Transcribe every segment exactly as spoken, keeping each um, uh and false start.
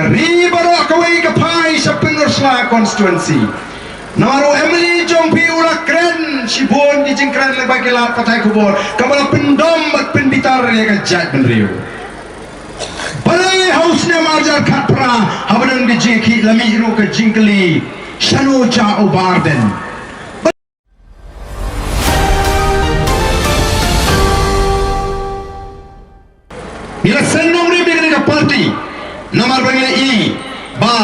Ri baroh kawei ka phai sha Pynursla constituency. Namar u M L A jong phi u la kren shibun ki jingkren lyngba ki lad pathai khubor kaba la pyndom bad pynbitar ïa ka jaitbynriew. Balei ha u snem arhajar khatphra haba don ka jingïakhih la mih ruh ka jingkylli, shano jia u Bah Ardent? Ngi la seng nongrim ïa kane ka party namar ba ngi la i ba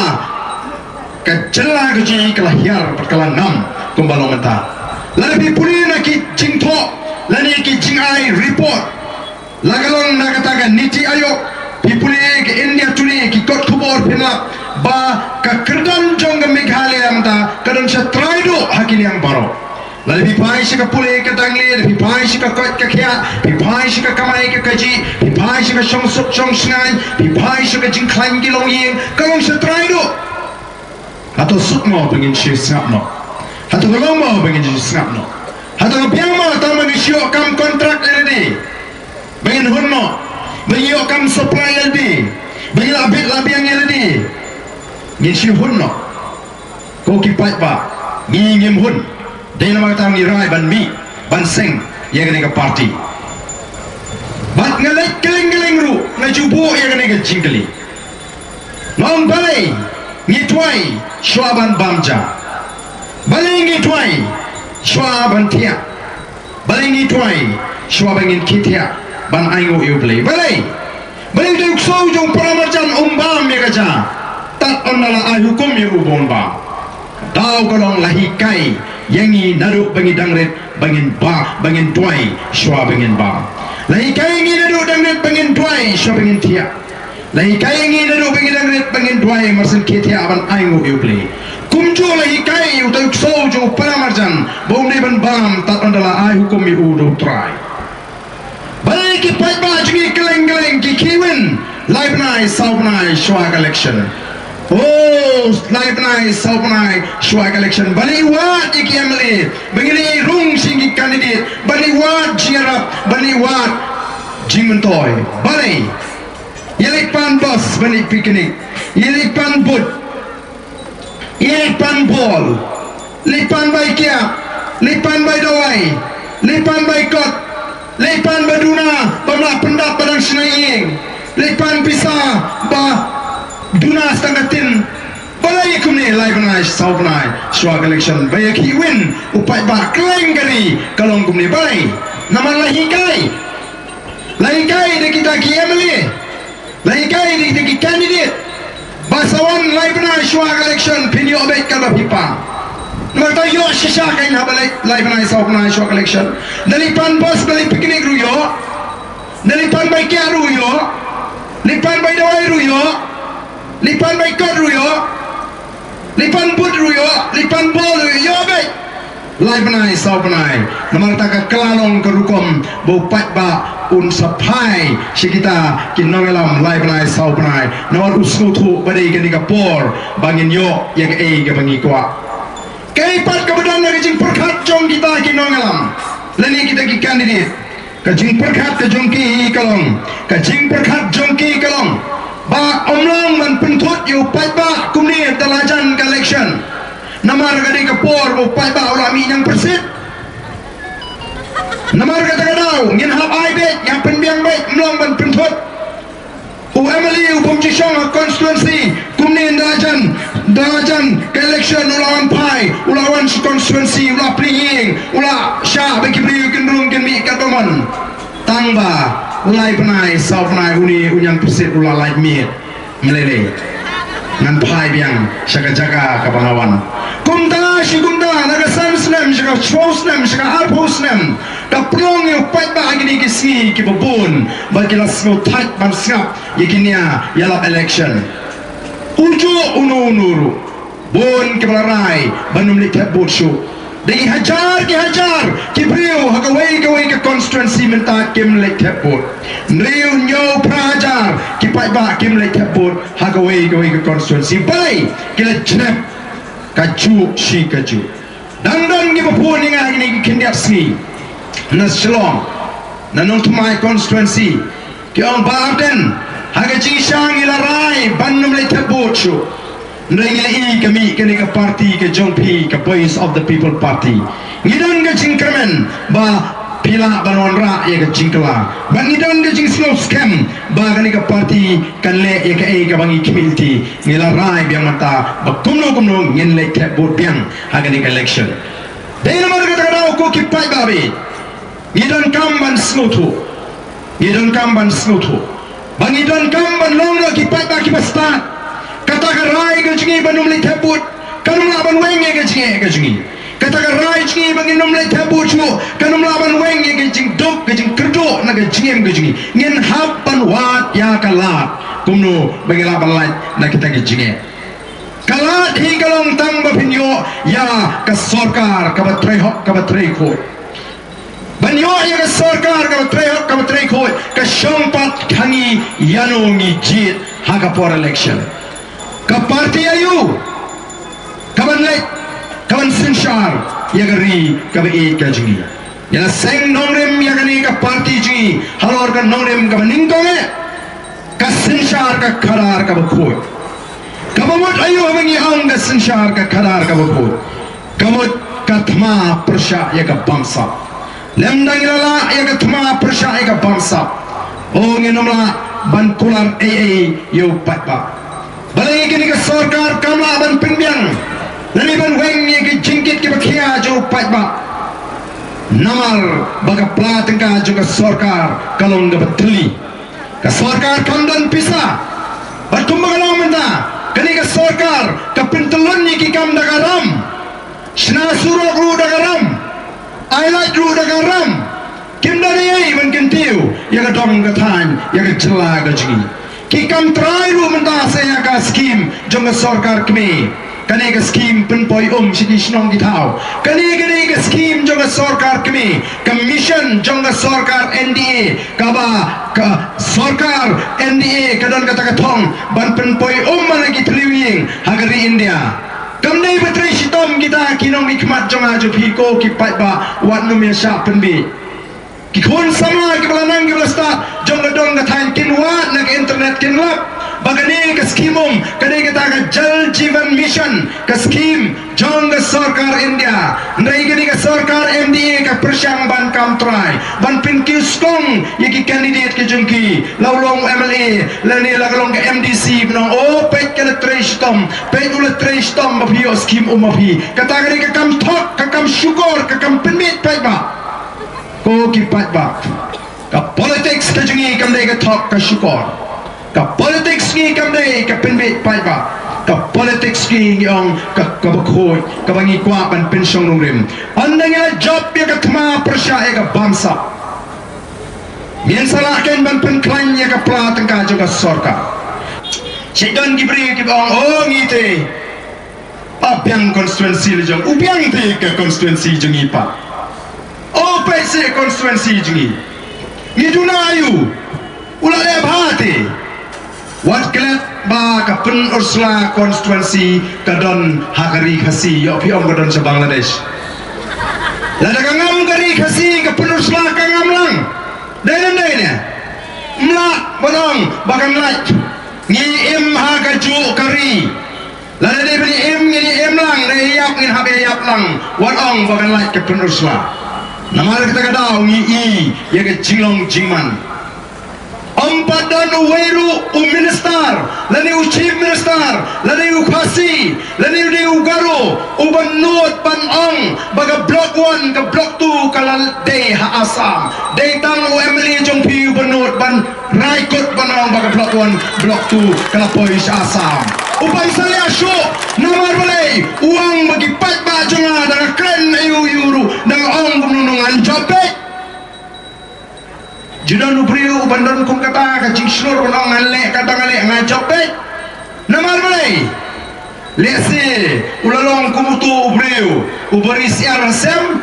ka jylla ka jong ngi ka la hiar bad ka la ngam kumba long mynta. Lada phi pule na ki jingthoh lane ki jingai report, la ka long na kata ka NITI Aayog, phi pule ka India Today, ki kot khubor phin lap ba ka kyrdan jong ka Meghalaya mynta ka don sha trai duh ha ki liang baroh. Lada phi phai sha ka pule ka dangle, lada phi phai sha ka koit ka khiah, phi phai sha ka kamai ka kajih, phi phai sha ka shongsuk shongshngaiñ, phi phai sha ka jingkhlaiñ ki longïing, ka long sha trai duh. Hato suk mo ba ngin shu sngap noh? Hato ka long mo ba ngin shu sngap noh? Hato ka biang mo tang ba ngin shu ïoh kam kontrak ïa lade? Ba ngin hun noh? Ba ngin ïoh kam supply ïa lade? Ba ngin la bit la biang ïa lade? Ngin shu hun noh? Ko ki paidbah, ngi ngim hun. Dei namar kata ngi rai ban mih ban seng ïa kane ka party. Bad nga leit kylleng kylleng ruh nga ju buh ïa kane ka jingkylli. Nga ong balei ngi duwai shuwa ban bam ja? Balei ngi duwai shuwa ban thiah? Balei ngi duwai shuwa ba ngin khie thiah ban ainguh ïa U Blei? Balei? Balei uta u ksew jong u para marjan um bam ïa ka ja tad ynda la ai hukum ïa u ba un bam? Daw ka long la hikai ïa ngi naduh ba ngi dang rit ba ngin ba, ba ngin duwai shuwa ba ngin bam. La hikai ïa ngi naduh dang rit ba ngin duwai shuwa ba ngin thiah. La hikai ïa ngi naduh ba ngi dang rit ba ngin duwai marshen khie thiah ban ainguh ïa U Blei. Kumjuh la hikai ïa uta u ksew jong u para marjan ba um dei ban bam tad ynda la ai hukum ïa u da U Trai. Balei ki paidbah jong ngi kylleng kylleng ki khie win lai bnai saw bnai shuwa ka election? Oh, lai bnai saw bnai shuwa ka election. Balei wad ïa ki M L A, ba ngi leit rung sha ki candidate, balei wad jingïarap, balei wad jingmyntoi? Balei? Ïa leit pan bus, balei picnic, ïa leit pan booth, ïa leit pan bol, leit pan bai kiad, leit pan bai dawai, leit pan bai kot, leit pan ba duna bym lah pyndap ba dang shna ïing, leit pan pisa ba duna sa tang ka tin. Balei kumne lai bnai saw bnai shuwa ka election ba ïa khie win u paidbah kylleng ka ri ka long kumne? Balei? Namar la hikai. La hikai da kita ki M L A. La hikai da kita ki candidate ba sa wan lai bnai shuwa ka election phin ïoh beit katba phi pan. Namar ta ïoh shisha kein haba leit lai bnai saw bnai shuwa ka election. Da leit pan bus, da leit picnic ruh ïoh. Da leit pan bai kiad ruh ïoh. Leit pan bai dawai ruh ïoh. Leit pan bai kot ruh ïoh. Leit pan booth ruh ïoh, leit pan bol ruh ïoh beit. Lai bnai saw bnai. Namar kata ka kylla long ka rukom ba u paidbah un sa phai sha kita ki nongïalam lai bnai saw bnai. Namar u sngewthuh ba dei kane ka por ba ngin ïoh ïa kaei kaba ngi kwah. Kaei pat kaba don na ka jingpyrkhat jong kita ki nongïalam lane kita ki candidate. Ka jingpyrkhat ka jong ki ka long, ka jingpyrkhat jong ki ka long ba ym long ban pynthut ïa u paidbah kumne da la jan ka election. Namar ka dei ka por ba u paidbah u la mih ñiangpyrsit. Namar kata ka daw ngin hap ai beit, ngin hap pynbiang beit, ym long ban pynthut. U M L A u bym ju shong ha constituency kumne da la jan, da la jan ka election u la wan phai, u la wan sha constituency, u la plie ïing, u la shah ba ki briew kin rung kin mih katba mon. Tang ba lai bnai saw bnai une u ñiangpyrsit u la lait miet. Ym lei lei. Ngan phai biang sha ka jaka kaba nga wan. Kumta shi kumta na ka san snem sha ka shiphew snem sha ka arphew snem. Ka pynlong ïa u paidbah ha kine ki sngi kiba bun ba ki la sngewthait ban sngap ïa ki nia ïalap election. Ujuh uno uno ruh bun kiba la rai ban ym leit thep vote shuh. Da ki hajar ki hajar ki briew ha kawei kawei ka constituency mynta kim leit thep vote. Hynriew hynñiew phra hajar ki paidbah kim leit thep vote ha kawei kawei ka constituency. Balei? Ki la jlep kajuh shi kajuh. Dang don kiba phone ïa nga ha kine ki khyndiat sngi na Shillong, na Nongthymmai constituency. Ki ong Bah Ardent, ha ka jingshisha ngi la rai ban ym leit thep Hynrei ngi la ïohi ka mih kane ka party ka jong phi, ka Voice of the People Party. Ngi don ka jingkyrmen ba phi lah ban wanrah ïa ka jingkylla. Ba ngi don ka jingsngewskhem ba kane ka party kan leh ïa kaei kaba ngi khmih lynti. Ngi la rai biang mynta ba kumno kumno ngin leit thep vote biang ha kane ka election. Dei namar kata ka daw ko ki paidbah, ngi donkam ban sngewthuh. Ngi donkam ban sngewthuh ba ngi donkam ban long noh ki paidbah kiba stad. Kata ka rai ka jong ngi ban ym leit thep vote kan ym lah ban weng ïa ka jingeh ka jong ngi. Kata ka rai jong ngi ba ngin ym leit thep vote shuh kan ym lah ban weng ïa ka jingduk, ka jingkyrduh na ka jingim ka jong ngi. Ngin hap ban wad ïa ka lad kumno ba ngin lah ban lait na kita ki jingeh. Ka lad hi ka long tang ba phin ïoh ïa ka sorkar kaba trei hok, kaba trei khuid. Ban ïoh ïa ka sorkar kaba trei hok, kaba trei khuid, ka shong pat ha ngi ïano ngi jied ha ka por election. Ka party aïu kaban leit, kaban synshar ïa ka ri kaba ïeit ka jong ngi. Ïa la seng nongrim ïa kane ka party jong ngi halor ka nongrim kaba nyngkong eh. Ka synshar ka khadar kaba khuid. Kaba mut aïu haba ngi ong ka synshar ka khadar kaba khuid? Ka mut ka thma pyrshah ïa ka bamsap. Lymda ngi la lah ïa ka thma pyrshah ïa ka bamsap, o ngin ym lah ban kular ei ei ïa u paidbah. Balei kane ka sorkar kam lah ban pynbiang lane ban weng ïa ki jingkit kiba khia jong u paidbah? Namar ba ka pla tyngka jong ka sorkar ka long kaba thylli. Ka sorkar kam don pisa. Bad kumba ka long mynta, kane ka sorkar ka pyntyllun ïa ki kam da ka ram. Shna surok ruh da ka ram. Ai lait ruh da ka ram. Kim don ei ei ban kyntiew ïa ka dong ka thaiñ, ïa ka jylla ka jong ngi. Ki kam trai ruh mynta sa ïa ka skim jong ka sorkar kmie. Kane ka skim pynpoi um sha ki shnong ki thaw. Kane, kane ka skim jong ka sorkar kmie, ka mission jong ka sorkar N D A, kaba ka sorkar N D A ka don kata ka thong ban pynpoi um ïa la ki thliew ïing ha ka ri India. Kam dei ba trei shitom kita ki nongmihkhmat jong nga jong phi ko ki paidbah, wat nym ïa shah pynbiej. Ki khun samla kiba la nang kiba la stad jong ka dong ka thaiñ kin wad na ka internet kin lap ba kane ka skim um ka dei kata ka Jal Jeevan Mission, ka skim jong ka sorkar India. Hynrei kane ka sorkar M D A ka pyrshang ban kam trai, ban pynkiew skong ïa ki candidate ki jong ki, la u long M L A lane la ka long ka M D C, ban ong, o peit ka la trei shitom, peit u la trei shitom ba phi ïoh skim um ma phi. Kata ka dei ka kam thok, ka kam shukor, ka kam pynbiej paidbah. Ko ki paidbah, ka politics ka jong ngi kam dei ka thok ka shukor. Ka politics ngi kam dei ka pynbiej paidbah. Ka politics ngi, ngi ong ka, kaba khuid, kaba ngi kwah ban pynshong nongrim. Ynda ngi la jop ïa ka thma pyrshah ïa ka bamsap, ngin sa lah kein ban pynkhlaiñ ïa ka pla tyngka jong ka sorkar. Shu don ki briew kiba ong, o ngi te, ba biang constituency la jong, u biang te ka constituency jong ngi pat. O peit se constituency jong ngi. Ngi duna aïu? U la leh bha te. Wat klet ba ka Pynursla constituency ka don ha ka ri Khasi, ïoh phi ong ka don sha Bangladesh. Lada ka ngam ka ri Khasi, ka Pynursla ka ngam lang. Dei ne ym dei ne? Ym lah ban ong ba kan lait. Ngi im ha kajuh ka ri. Lada dei ban im, ngin im lang, dei ïap ngin hap ïa ïap lang. Wat ong ba kan lait ka Pynursla. Namar kata ka daw ngi i ïa ka jinglong jingman. Ym pat don uwei ruh u minister lane u chief minister lane u Khasi lane u dei u Garo uban nud ban ong ba ka block one, ka block two ka la dei ha Assam. Dei tang u M L A jong phi uban nud ban rai kut ban ong ba ka block one, block two ka la poi sha Assam. U pang sa leh shuh, namar balei? U ong ba ki paidbah jong nga da ka kren aïu aïu ruh da ka ong kumno ngan jop beit. Ju don u briew uban don kum kata ka jingshlur ban ong ngan leh kata ngan leh, ngan jop beit. Namar balei? Lehse u la long kum uto u briew uba ri syiar ha sem.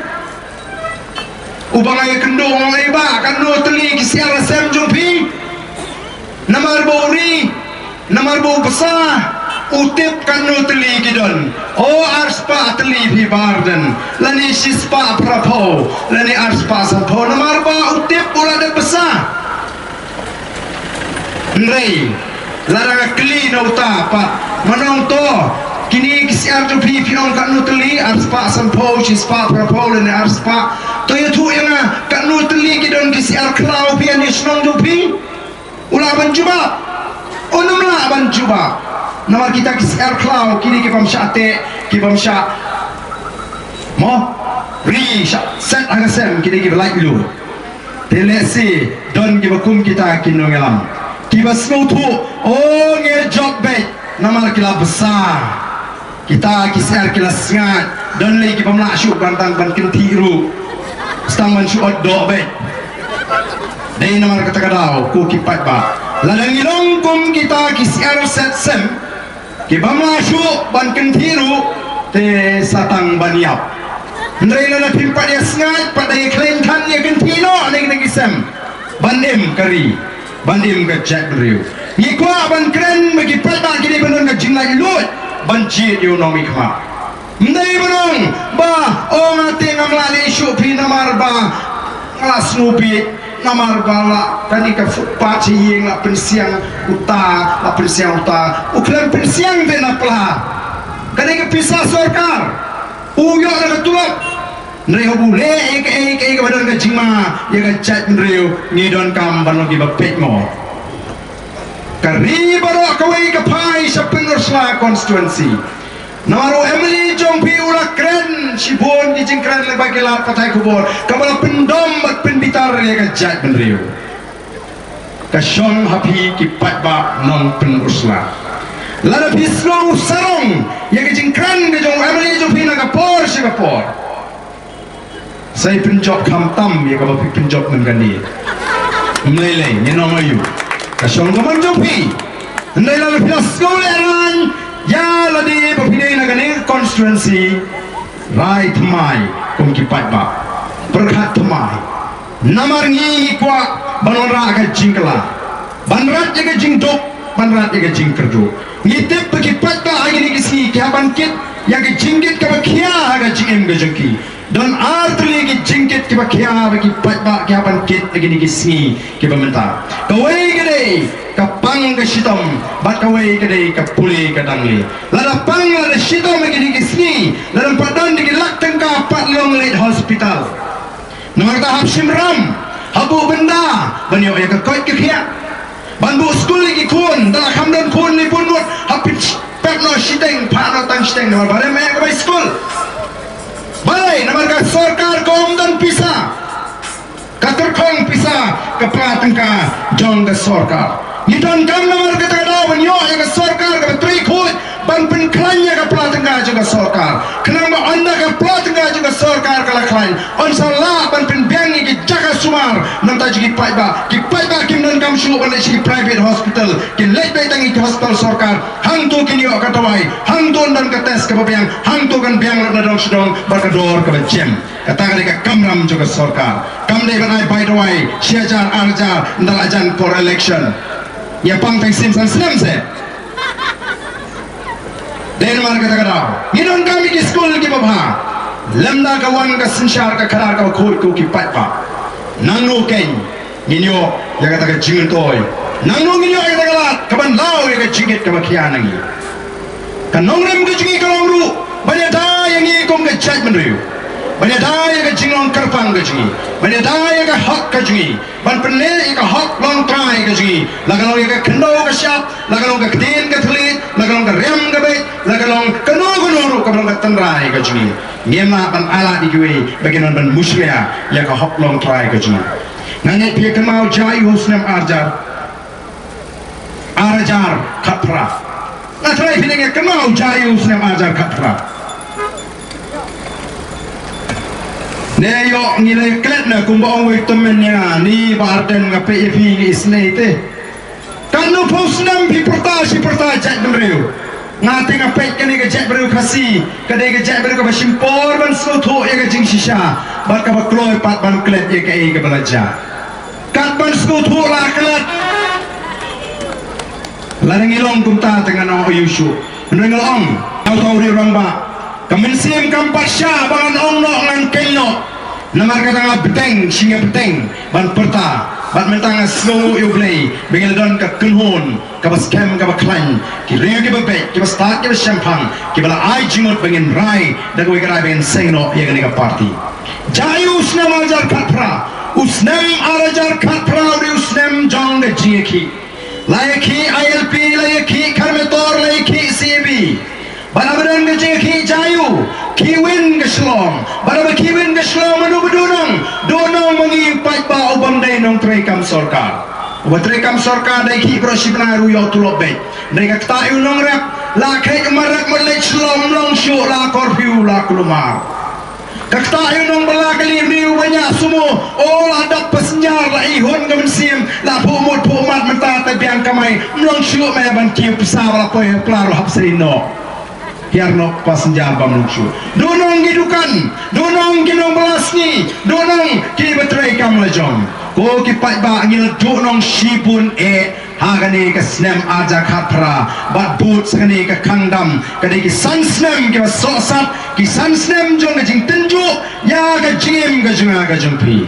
Uba nga ïakynduh nga ong, ei bah, katno tylli ki syiar ha sem jong phi? Namar ba u ri, namar ba u bsa, u tip katno tylli ki don. O, arspah tylli phi Bah Ardent, lane shispah phraphew, lane arspah sanphew, namar ba u tip u la dep bsa. Hynrei Lada nga kylli na uta pat, mano to, kine ki syiar jong phi, phi ong katno tylli, arspah sanphew, shispah phraphew lane arspah. To ïathuh ïa nga katno tylli ki don ki syiar khlaw phi ha ine i shnong jong phi. U lah ban jubab? Un ym lah ban jubab. Namar kita ki syiar khlaw, kine ki bym shah teh, ki bym shah, mo, ri shah set ha ka sem, kine ki ba laitluid. Te lehse don kiba kum kita ki nongïalam, kiba sngewthuh, o, ngi jop beit namar ki la bsa. Kita ki syiar ki la sngaid, don lei ki bym lah shuh ban tang ban kynthih ruh, tang ban shu ot doh beit. Dei namar kata ka daw, ko ki paidbah, lada ngi long kum kita ki syiar set sem, ki bym lah shuh ban kynthih ruh, te sa tang ban ïap. Hynrei lada phim pat ïa sngaid, pat da ïa khlem than ïa kynthih noh na kine ki sem, ban im ka ri, ban im ka jaitbynriew. Ngi kwah ban kren ba ki paidbah ki dei ban don ka jinglaitluid ban jied ïa u nongmihkhmat. Ym dei ban ong ba, o, nga te ngam lah leh shuh phi namar ba nga la sngewbit, namar ba la kane ka footpath sha ïing la pynsiang uta, la pynsiang uta. U khlem pynsiang te na pla. Kane ka pisa sorkar, u ïoh na ka tulop. Hynrei haba u leh ïa kaei kaei kaba don ka jingma ïa ka jaitbynriew, ngi donkam ban long kiba peit mo. Ka ri baroh kawei ka phai sha Pynursla constituency. Namar u M L A jong phi u la kren shibun ki jingkren lyngba ki lad pathai khubor kaba la pyndom bad pynbitar ïa ka jaitbynriew. Ka shong ha phi ki paidbah nong Pynursla. Lada phi sngew sarong ïa ka jingkren ka jong u M L A jong phi na ka por sha ka por, sa ïa pynjop khamtam ïa kaba phi pynjop mynta kane. Ym lei lei, ngin ong aïu? Ka shong ka mon jong phi. Hynrei lada phi la sngew lehraiñ ïa lade ba phi dei na kane ka constituency, rai thymmai kum ki paidbah. Pyrkhat thymmai. Namar ngi, ngi kwah ban wanrah ka jingkylla, ban rat ïa ka jingduk, ban rat ïa ka jingkyrduh. Ngi tip ba ki paidbah ha kine ki sngi ki hap ban kit ïa ka jingkit kaba khia ha ka jingim ka jong ki. Don ar tylli ki jingkit kiba khia ba ki paidbah ki hap ban kit ha kine ki sngi kiba mynta. Kawei ka dei ka pang ka shitom, bad kawei ka dei ka pule ka dangle. Lada pang lada shitom ha kine ki sngi, lada ym pat don da ki lak tyngka pat long leit hospital. Namar kata hap shim ram, hap buh bynda ban ïoh ïa ka koit ka khiah. Ban buh skul ïa ki khun, da la kham don khun ne bun mut, hap pyn-, pep noh shiteng, phah noh tang shiteng namar ba rem eh ka bai skul. Balei? Namar ka sorkar ka ym don pisa. Ka tyrkhong pisa, ka pla tyngka jong ka sorkar. Ngi donkam namar kata ka daw ban ïoh ïa ka sorkar kaba trei khuid ban pynkhlaiñ ïa ka pla tyngka jong ka sorkar. Khnang ba ynda ka pla tyngka jong ka sorkar ka la khlaiñ, yn sa lah ban pynbiang ïa ki jaka sumar na bynta jong ki paidbah. Ki paidbah kim donkam shuh ban leit sha ki private hospital, kin leit beit tang ïa ki hospital sorkar. Hangto kin ïoh ka dawai, hangto yn don ka test kaba biang, hangto kan biang lut na dong sha dong bad ka dor kaba jem. Kata ka dei ka kamram jong ka sorkar. Kam dei ban ai bai dawai shi hajar ar hajar ynda la jan por election. Ïa pang tang sien san snem se. Dei namar kata ka daw ngi donkam ïa ki skul kiba bha. Lymda ka wan ka synshar ka khadar kaba khuid, ko ki paidbah, nangno kein ngin ïoh ïa kata ka jingmyntoi? Nangno ngin ïoh ïa kata ka lad kaban law ïa ka jingkit kaba khia na ngi? Ka nongrim ka jong ngi ka long ruh ban ïada ïa ngi kum ka jaitbynriew, ban ïada ïa ka jinglong kyrpang ka jong ngi, ban ïada ïa ka hok ka jong ngi, ban pynleit ïa ka hok longtrai ka jong ngi, la ka long ïa ka khyndew ka shyiap, la ka long ka ktien ka thylliej, la ka long ka riam ka beit, la ka long kano kano ruh kaba long ka tynrai ka jong ngi. Ngim lah ban ailad ïa kiwei ba kin wan ban mushlia ïa ka hok longtrai ka jong ngi. Nga ngeit phi ïa kynmaw jia ïa u snem ar hajar, ar hajar khatphra. Nga tharai phi dang ïa kynmaw jia ïa u snem ar hajar khatphra. Ne ïoh ngi la ïa klet na kumba ong wei tymmen ïa nga, ni Bah Ardent, nga peit ïa phi ngi isynei te. Katno phew snem phi pyrta shi pyrta jaitbynriew. Nga te nga peit kane ka jaitbynriew Khasi ka dei ka jaitbynriew kaba shim por ban sngewthuh ïa ka jingshisha bad kaba kloi pat ban klet ïa kaei kaba la jia. Kat ban sngewthuh la klet. Lada ngi long kumta te ngan ong aïu shuh. Hynrei nga la ong, nga ong, uta u rangbah, ka mynsiem kam pat shah ba ngan ong noh ngan khein noh. Namar kata nga bteng shi nga bteng ban pyrta. Bad mynta nga sngew ïa U Blei ba ngi la don ka kynhun kaba skhem kaba khlaiñ, ki riew kiba beit, kiba stad kiba shemphang, kiba la ai jingmut ba ngin rai da kawei ka rai ba ngin seng noh ïa kane ka party. Jia ïa u snem ar hajar khatphra, u snem ar hajar khatphra u dei u snem jong ka jingïakhih. La ïakhih I L P, la ïakhih Kharmetor, la ïakhih C A B. Bad haba don ka jingïakhih jia ïa u, khih win ka shlong. Bad haba khih win ka shlong, mano ba duh nong? Duh nong ma ngi u paidbah u bym dei nongtrei kam sorkar. Uba trei kam sorkar dei khih baroh shi bnai ruh ïoh tulop beit. Dei ka ktah ïa u nongrep, la kheit u marep mut leit shlong, ym long shuh, la curfew, la kulmar. Ka ktah ïa u nongbylla kali, une uba ñiah sumo, o la dap passenger, la ihun ka mynsiem, la phuh mut phuh mat, mynta te biang kamai, ym long shuh me ban kiew pisa ba la poi ha pla ruh hap sri noh. Hiar noh passenger bym long shuh. Duh nong ki dukan, duh nong ki nongbylla sngi, duh nong kiba trei kam lajong. Ko ki paidbah, ngi la duh nong shibun eh ha kane ka snem ar hajar khatphra, bad bud sa kane ka khang dam, ka dei ki san snem kiba sohsat, ki san snem jong ka jingtynjuh ïa ka jingim ka jong nga ka jong phi.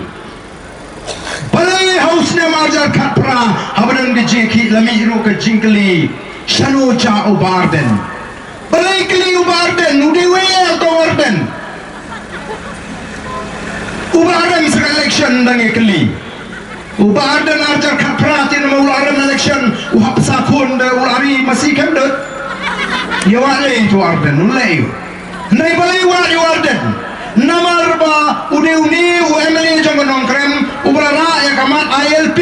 Balei ha u snem ar hajar khatphra, haba don ka jingïakhih, la mih ruh ka jingkylli, shano jia u Bah Ardent? Balei kylli u Bah Ardent? U dei uei uta u Ardent? U Bah Ardent sa ka election dang ïakylli. U Bah Ardent ar hajar khatphra, te namar u la rem election, u hap sa khun da u la ri masi, khem dud. Ïa wad lei uta u Ardent, un lei. Hynrei balei wad ïa u Ardent? Namar ba u dei une u M L A jong ka Nongkrem, uba la rah ïa ka mat I L P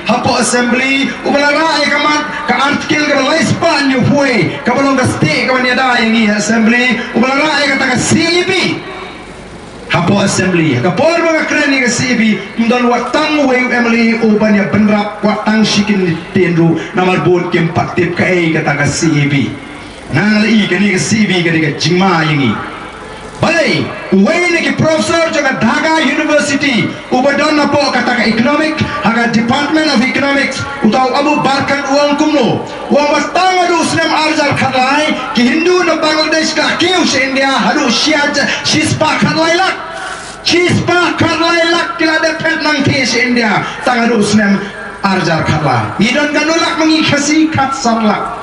hapoh Assembly, uba la rah ïa ka mat ka Article kaba lai spah hynñiewphew, kaba long ka stieh kaban ïada ïa ngi ha Assembly, uba la rah ïa kata ka C A B hapoh Assembly. Ha ka por ba nga kren ïa ka C A B, ym don wat tang uwei u M L A uban ïa bynrap, wat tang shi kyntien ruh, namar bun kim pat tip kaei kata ka C A B. Nga la i kane ka C A B ka dei ka jingma ïa ngi. Balei, uwei na ki professor jong ka Dhaka University, uba don hapoh kata ka economic, ha ka Department of Economics, uta u Abu Barkat u ong kumno? U ong ba tang haduh u snem ar hajar khatlai, ki Hindu na Bangladesh ki la kiew sha India haduh shi hajar, shispah khatlai lak. Shispah khatlai lak ki la dep phet nangtei sha India tang haduh u snem ar hajar khatlai. Ngi don katno lak ma ngi Khasi? Khatsan lak.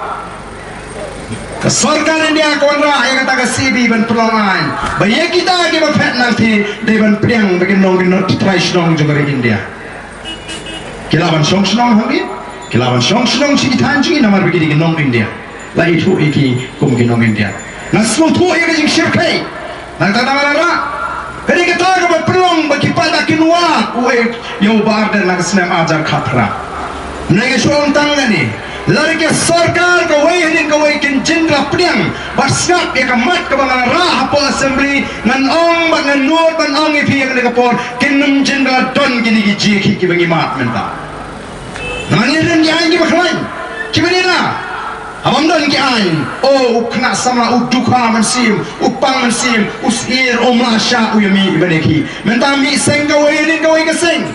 Ka sorkar India ka wanrah ïa kata ka C A B ban pynlong aiñ ba ïa kita kiba phet nangtei dei ban pdiang ba kin long ki nongtrai shnong jong ka ri India. Ki lah ban shong shnong hangne, ki lah ban shong shnong sha ki thaiñ jong ngi namar ba ki dei ki nong India. La ithuh ïa ki kum ki nong India. Nga sngewthuh ïa ka jingshyrkhei. Nangta namar la rah, ka dei kata kaba pynlong ba ki paidbah kin wad uwei ïa u Bah Ardent ha ka snem ar hajar khatphra. Hynrei nga shu ong tang kane, lada ka sorkar kawei hadien kawei kin jin la pdiang bad sngap ïa ka mat kaba nga la rah hapoh Assembly, ngan ong bad ngan nud ban ong ïa phi ïa kane ka por, kin ym jin la don kine ki jingïakhih kiba ngi mad mynta. Namar ngi don ki aiñ kiba khlaiñ, kiba dei na. Haba ym don ki aiñ, o, u khynnah samla u dukha mynsiem, u pang mynsiem, u syier, um lah shah, u ïa mih ban ïakhih. Mynta mih seng kawei, ïa kawei ka seng.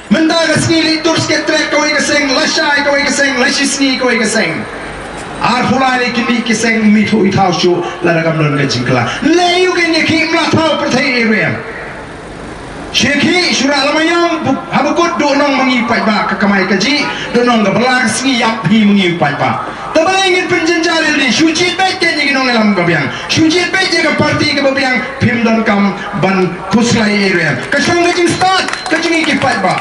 Mynta ka sngi leit tur sket tret kawei ka seng, lashai kawei ka seng, lashisngi kawei ka seng. Arphew lai leit ki mih ki seng, mih thuh i thaw shuh, lada kam don ka jingkylla. Leh ïa u ken ïakhih, ym lah thaw pyrthei ïa ruh. Shu ïakhih, shu rah lama ïong, bu-, haba kut duh nong ma ngi paidbah ka kamai kajih, duh nong ka bylla ka sngi ïap hi ma ngi paidbah. Te balei ngin pynjynjar ïa lade, shu jied beit ïa ki nongïalam ka biang. Shu jied beit ïa ka party kaba biang, phim donkam ban khuslai ïa ruh. Ka shong ka jingstad ka jong ngi ki paidbah.